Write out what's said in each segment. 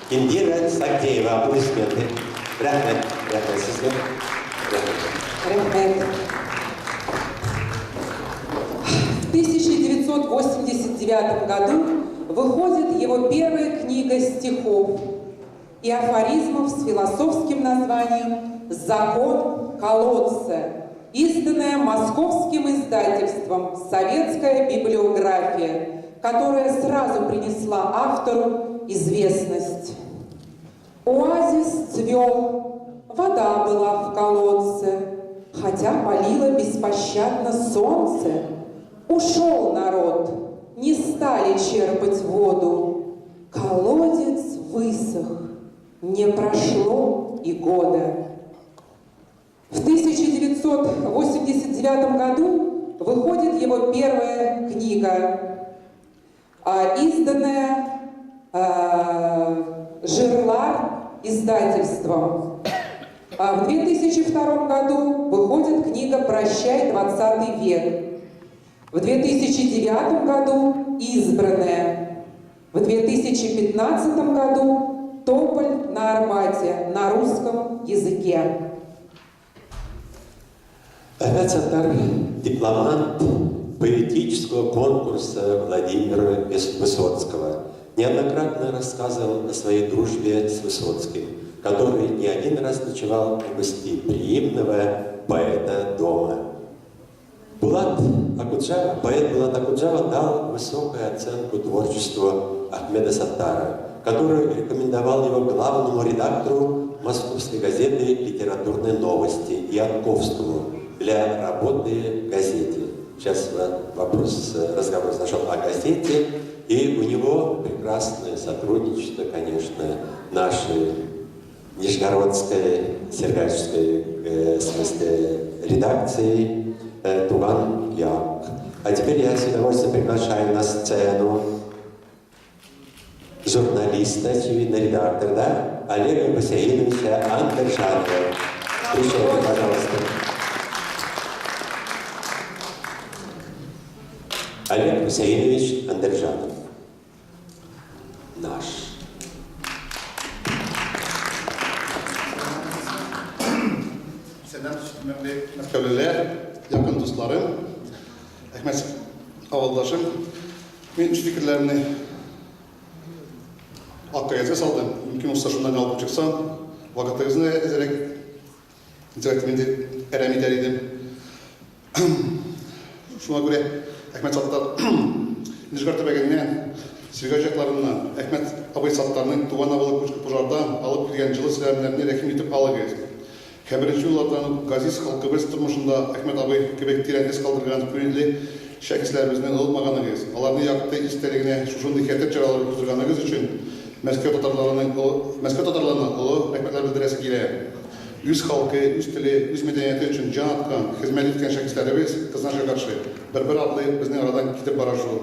Индира Сагдеева, аплодисменты. Рәхмәт, рәхмәт сезгә. Рәхмәт. Рәхмәт. В 1989 году выходит его первая книга стихов и афоризмов с философским названием «Закон колодца», изданная московским издательством «Советская библиография», которая сразу принесла автору известность. Оазис цвел, вода была в колодце, хотя палило беспощадно солнце. Ушел народ, не стали черпать воду. Колодец высох, не прошло и года. В 1989 году выходит его первая книга, изданная «Жирлар» издательством. В 2002 году выходит книга «Прощай, 20 век». В 2009 году «Избранная». В 2015 году «Тополь на Арбате» на русском языке. Әхмәт Саттар дипломант поэтического конкурса Владимира Высоцкого. Неоднократно рассказывал о своей дружбе с Высоцким, который не один раз ночевал у гостеприимного поэта дома. Булат Окуджава, поэт Булат Окуджава дал высокую оценку творчеству Ахмеда Саттара, который рекомендовал его главному редактору московской газеты «Литературные новости» Янковскому для работы в газете. Сейчас вопрос, разговор зашел о газете, и у него прекрасное сотрудничество, конечно, нашей Нижегородской, Сергачской, в смысле, редакции Туган Як. А теперь я с удовольствием приглашаю на сцену журналиста, очевидно, редактора, да, Олега Гусейновича Андержанова. Встречайте, пожалуйста. Олег Гусейнович Андержанов. Наш. Сәлам, хөрмәтле мәскәүлеләр, якын дусларым, Әхмәт авылдашым. Мин үз фикерләремне ак кәгазьгә салдым. Мөмкин булса, шуннан алып чыксам, вакытыгызны әзрәк әзрәк инде әрәм итәр идем. Шуңа күрә Әхмәт Саттар Нижгар төбәгеннән, Сергач якларыннан Әхмәт абый Саттарның туган авылы Кучкы-Пожардан алып килгән җылы сәламнәрне рәхим итеп алыгыз. Һәм беренче еллардан ук газиз халкыбыз тормышында Әхмәт абый кебек тирән эз калдырган күңелле шәхесләребезне онытмаганыгыз, аларны якты истәлегенә шушындый хәтер чаралары уздырганыгыз өчен Мәскәү татарларының Мәскәү татарларына олы рәхмәтләр белдерәсе килә. Үз халкы, үз теле, үз мәдәнияте өчен җан аткан, хезмәт иткән шәхесләребез, кызганычка каршы, бер-бер артлы безнең арадан китеп бара шул.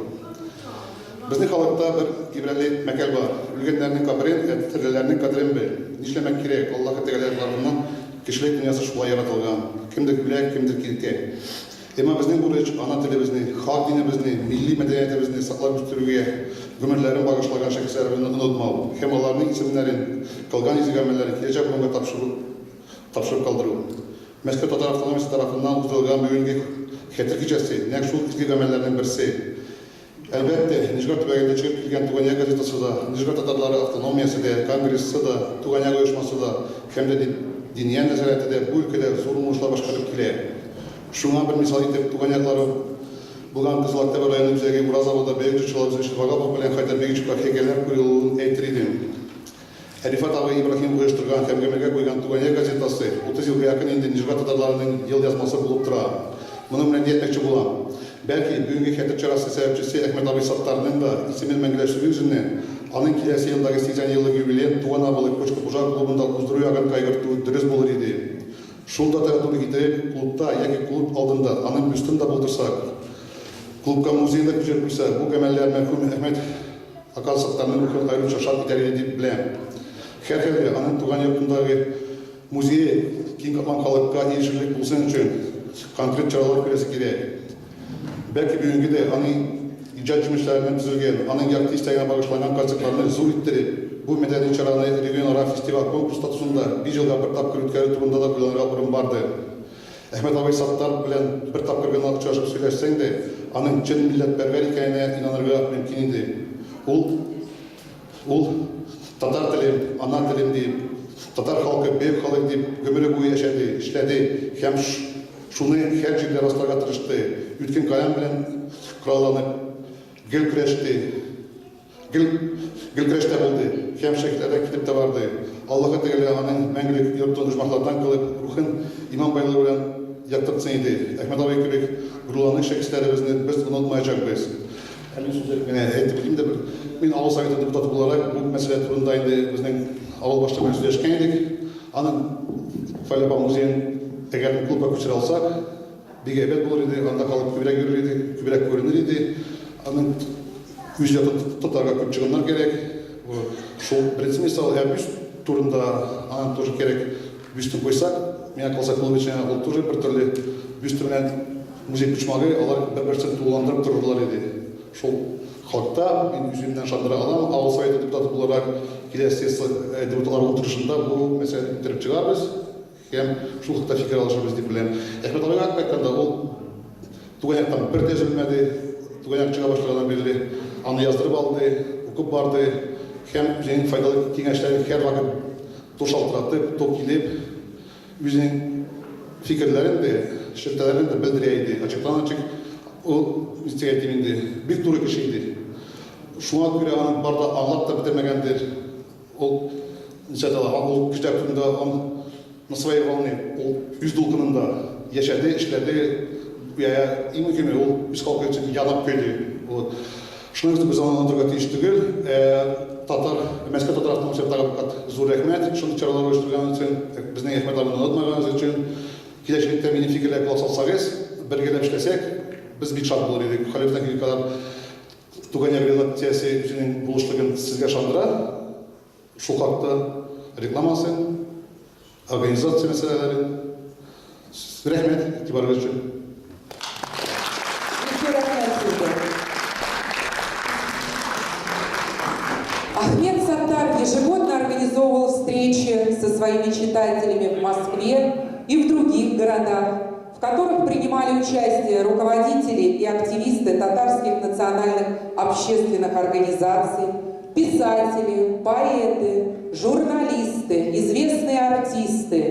Безнең халыкта бер гыйбрәтле мәкаль бар, Үлгәннәрнең каберен, ә тереләрнең кадерен бел. Нишләмәк кирәк, Аллаһы Тәгалә тарафыннан кешелек дөньясы шулай яратылган, кемдер үлә, кемдер килтә. Әмма безнең бурыч, ана телебезне, хак динебезне, милли мәдәниятебезне саклап үстерүгә гомерләрен багышлаган шәхесләребезне онытмау һәм аларның исемнәрен, кылган изге гамәлләрен киләчәк буынга тапшыру, тапшырып калдыру. Мәскәү татар автономиясе тарафыннан уздырылган бүгенге Хәтер кичәсе, нәкъ шул изге гамәлләрнең берсе. Әлбәттә, Нижгар төбәгендә чыгып килгән Туган як газетасы да, Нижгар татарлары автономиясе дә, конгрессы да, Туган як оешмасы да һәм дә Диния нәзарәте дә бу өлкәдә зур уңышлар башкарып килә. Шуңа бер мисал итеп, туган яклары булган Кызыл Октябрь районы үзәге Ураз авылында бөек җырчыларыбыз Рәшит Вагапов белән Хәйдәр Бигичевка һәйкәлләр куелуын әйтер идем. Ә Рифат абый Ибраһимов оештырган һәм гамәлгә куйган Туган як газетасы 30 елга якын инде Нижгар татарларының елъязмасы булып тора. Моның белән ни әйтмәкче булам? Бәлки, бүгенге хәтер чарасы сәбәпчесе Әхмәт абый Саттарның да исемен мәңгеләштерү йөзеннән, аның киләсе елдагы 80 еллык юбилеен туган авылы Кочко-Пожар клубында уздыру ягын кайгырту дөрес булыр иде. Шул датага туры китереп, клубта яки клуб алдында аның бюстын да булдырсак, клубка музеен да күчереп куйсак, бу гамәлләр мәрхүм Әхмәт ака Саттарның рухын аеруча шат итәр иде дип беләм. Һәрхәлдә, аның туган йортындагы музее киң катлам халыкка ирешерлек булсын өчен конкрет чаралар күрәсе кирәк. Бәлки бүгенге дә аның иҗат җимешләреннән төзелгән, аның якты истәлегенә багышланган концертларны зур иттереп, Бу мәдәни чараны регионара фестиваль-конкурс статусында биш елга бер тапкыр үткәрү турында да уйланырга урын бардыр. Әхмәт абый Саттар белән бер тапкыр гына очрашып сөйләшсәң дә, аның чын милләтпәрвәр икәненә инанырга мөмкин иде. Ул Ул татар телем, ана телем дип, татар халкы бөек халык дип гомере буе яшәде, эшләде һәм шуны һәр җирдә расларга тырышты. Үткен каләм белән коралланып, гел көрәште. Гел, гел көрәштә булды һәм шәһитләрдән китеп тә барды. Аллаһы Тәгалә аның мәңгелек йортын оҗмахлардан кылып, рухын иман байлыгы белән яктыртсын иде. Әхмәт абый кебек горурланыч шәхесләребезне без онытмаячакбыз. Ә мин сүзләрен генә әйтеп үтим дә бер. Мин авыл советы депутаты буларак бу мәсьәлә турында инде безнең авыл башлыгы белән сөйләшкән идек. Аның Фәлә апа музеен әгәр клубка күчерә алсак, Бик әйбәт булыр иде, анда халык күбрәк йөрер иде, күбрәк күренер иде. Аның үз йортын тотарга күп чыгымнар кирәк. Шул беренче мисал, ә бюст турында аның тоже кирәк. Бюстын куйсак, миңа калса клуб эченә ул тоже бер төрле бюсты белән музей почмагы, алар бер-берсен тулыландырып торырлар иде. Шул хакта мин үземнән ышандыра алам, авыл советы депутаты буларак киләсе депутатлар утырышында бу мәсьәләне күтәреп чыгарбыз. Һәм шул хакта фикер алышырбыз дип беләм. Әхмәт абыйга кайтканда, ул туган яктан бер дә өзелмәде. Туган як чыга башлаганнан бирле аны яздырып алды, укып барды һәм үзенең файдалы киңәшләрен һәрвакыт то шалтыратып, то килеп, үзенең фикерләрен дә, шелтәләрен дә белдерә иде. Ачыктан-ачык ул, ничек әйтим инде, бик туры кеше иде. Шуңа күрә аны бар да аңлап та бетермәгәндер. Ул ничә дә ул көчләр турында он на своей волне, ул үз дулкынында яшәде, эшләде. Я, иң мөһиме, ул үз халкы өчен янып көйде. Вот. Шуның өчен без аны онытырга тиеш түгел. Татар, Мәскәү татар автономиясе тагы бер кат зур рәхмәт, шундый чаралар оештырган өчен, безнең Әхмәт абыйны онытмаганыгыз өчен. Киләчәктә минем фикерләргә колак салсагыз, бергәләп эшләсәк, без бик шат булыр идек. Халифтан килгән кадәр Туган як редакциясе үзенең булышлыгын сезгә ышандыра. Шул хакта рекламасын, организация мәсьәләләрен. Рәхмәт игътибарыгыз өчен. Бик зур рәхмәт сезгә. Ахмед Саттар ежегодно организовывал встречи со своими читателями в Москве и в других городах в которых принимали участие руководители и активисты татарских национальных общественных организаций, писатели, поэты, журналисты, известные артисты.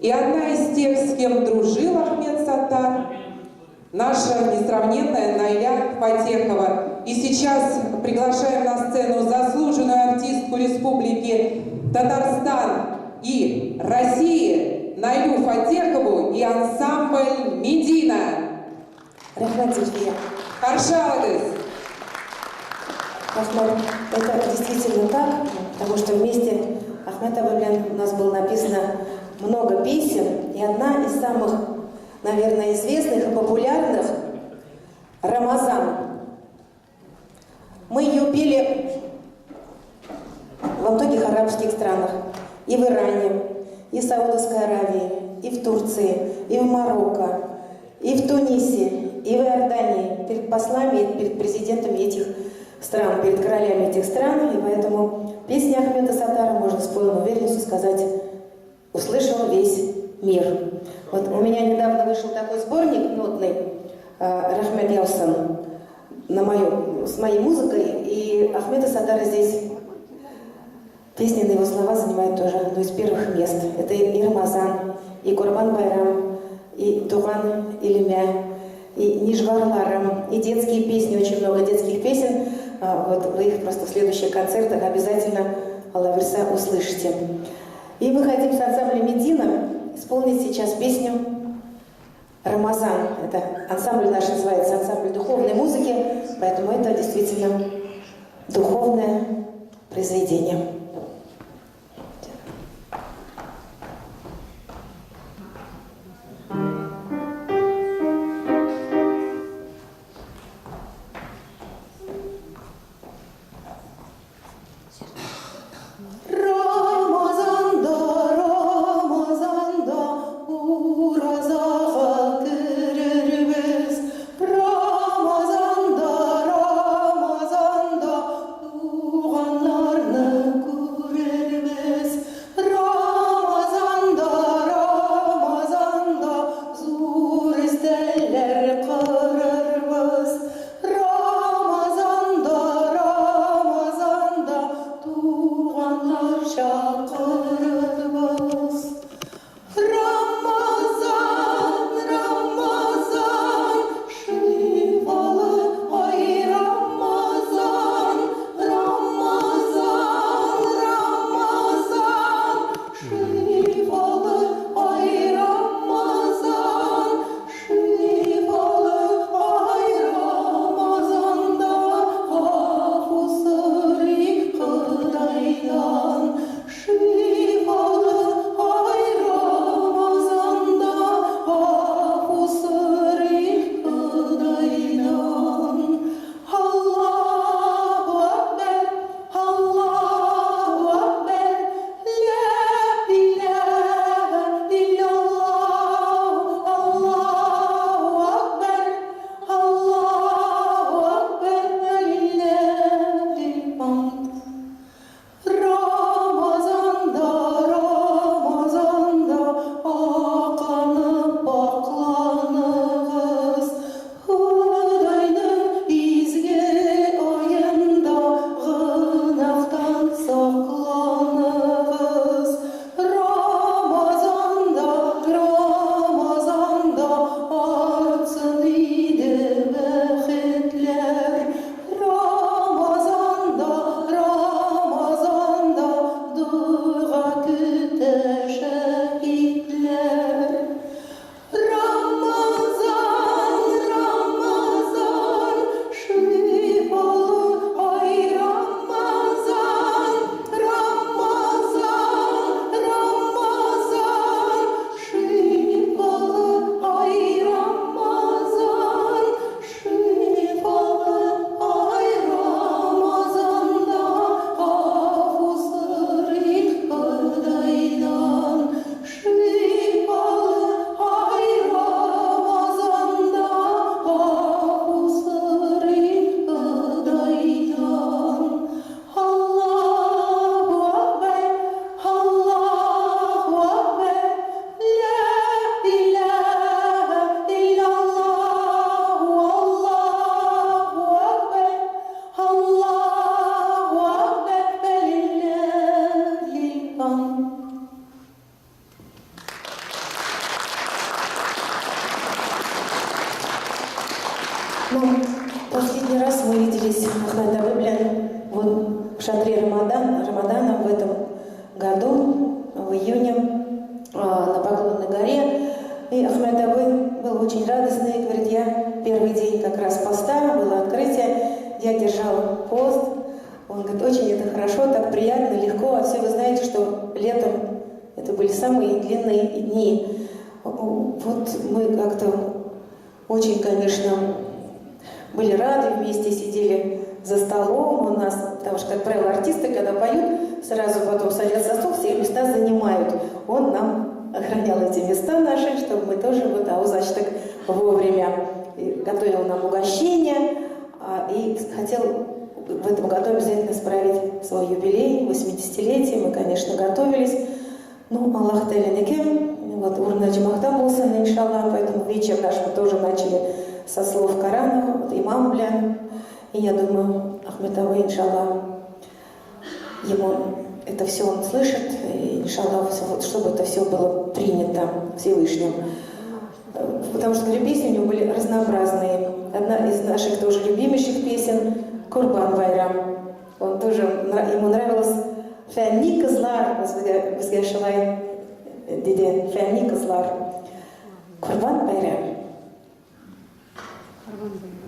И одна из тех, с кем дружил Ахмед Саттар, наша несравненная Найля Фатехова. И сейчас приглашаем на сцену заслуженную артистку Республики Татарстан и России Найлю Фатехову и ансамбль «Медина». Рәхмәт, Зульфия. Каршы алыгыз! Рәхмәт. Это действительно так, потому что вместе Ахмед абый белән у нас было написано много песен, и одна из самых, наверное, известных и популярных «Рамазан». Мы ее пели во многих арабских странах, и в Иране, и в Саудовской Аравии, и в Турции, и в Марокко, и в Тунисе, и в Иордании, перед послами и перед президентами этих стран, перед королями этих стран. И поэтому песня Ахмеда Саттара, можно с полной уверенностью сказать, услышал весь мир. Вот у меня недавно вышел такой сборник нотный Рахмет Яусан на мою, с моей музыкой, и Ахмеда Саттара здесь песни на его слова занимают тоже одно из первых мест. Это и Рамазан, и Курбан Байрам, и Туган Илемя, и Нижварларам, и детские песни, очень много детских песен. Вот вы их просто в следующих концертах обязательно, Алла бирсә, услышите. И мы хотим с ансамблем «Медина» исполнить сейчас песню «Рамазан». Это ансамбль наш называется ансамбль духовной музыки, поэтому это действительно духовное произведение. Рамазанда, Рамазанда уразага керербез. Рамазанда, Рамазанда туганнарны күрербез. чакырырбыз. Рамазан, Рамазан, шифалы ай Рамазан, Рамазан, Рамазан, шифалы ай Рамазан, шифалы ай Рамазанда гафу сорыйк Ходайдан. Шифалы ай Рамазанда гафу сорыйк Ходайдан. Аллаһу Акбар, Аллаһу Акбар, ля илаһа илляллаһ, Аллаһу Акбар, Аллаһу Акбар, вә лиллаһил хамд. Рамазанда, Рамазанда акланып пакьланыгыз. Ходайның изге аенда гөнаһтан сакланыгыз. Рамазанда, Рамазанда артсын иде бәхетләр. Рамазанда, Рамазанда дога көтә шәһитләр. Рамазан, Рамазан, шифалы ай Рамазан, Рамазан, Рамазан, шифалы ай Рамазан, шифалы ай Рамазанда гафу сорыйк Ходайдан. Шифалы ай Рамазанда гафу сорыйк Ходайдан. Аллаһу Акбар, Аллаһу Акбар, ля илаһа илляллаһ, Аллаһу Акбар, Аллаһу Акбар, вә лиллаһил хамд. Ну, последний раз мы виделись Әхмәт абый белән вот в шатре Рамадана в этом году, в июне, на Поклонной горе. И Ахмед абый был очень радостный, говорит, я первый день как раз поста, было открытие, я держал пост. Он говорит, очень это хорошо, так приятно, легко. А все вы знаете, что летом это были самые длинные дни. Вот мы как-то очень, конечно, были рады, вместе сидели за столом у нас, потому что, как правило, артисты, когда поют, сразу потом садятся за стол, все места занимают. Он нам охранял эти места наши, чтобы мы тоже вот авыз ачтык вовремя. И готовил нам угощение, и хотел в этом году обязательно справить свой юбилей, 80-летие. Мы, конечно, готовились. Ну, Аллаһ Тәгаләнеке, вот урыны оҗмахта булсын, иншаллаһ, поэтому вечер наш мы тоже начали со слов Корана, вот имам белән. И я думаю, Ахмед абый, иншаллаһ, ему это все он слышит, и, иншаллаһ, вот, чтобы это все было принято Всевышним. Потому что, говорю, песни у него были разнообразные. Одна из наших тоже любимейших песен «Корбан Байрам». Он тоже, ему нравилось «Фәнни кызлар», безгә шулай диде, «Фәнни кызлар». Корбан Байрам. Корбан Байрам.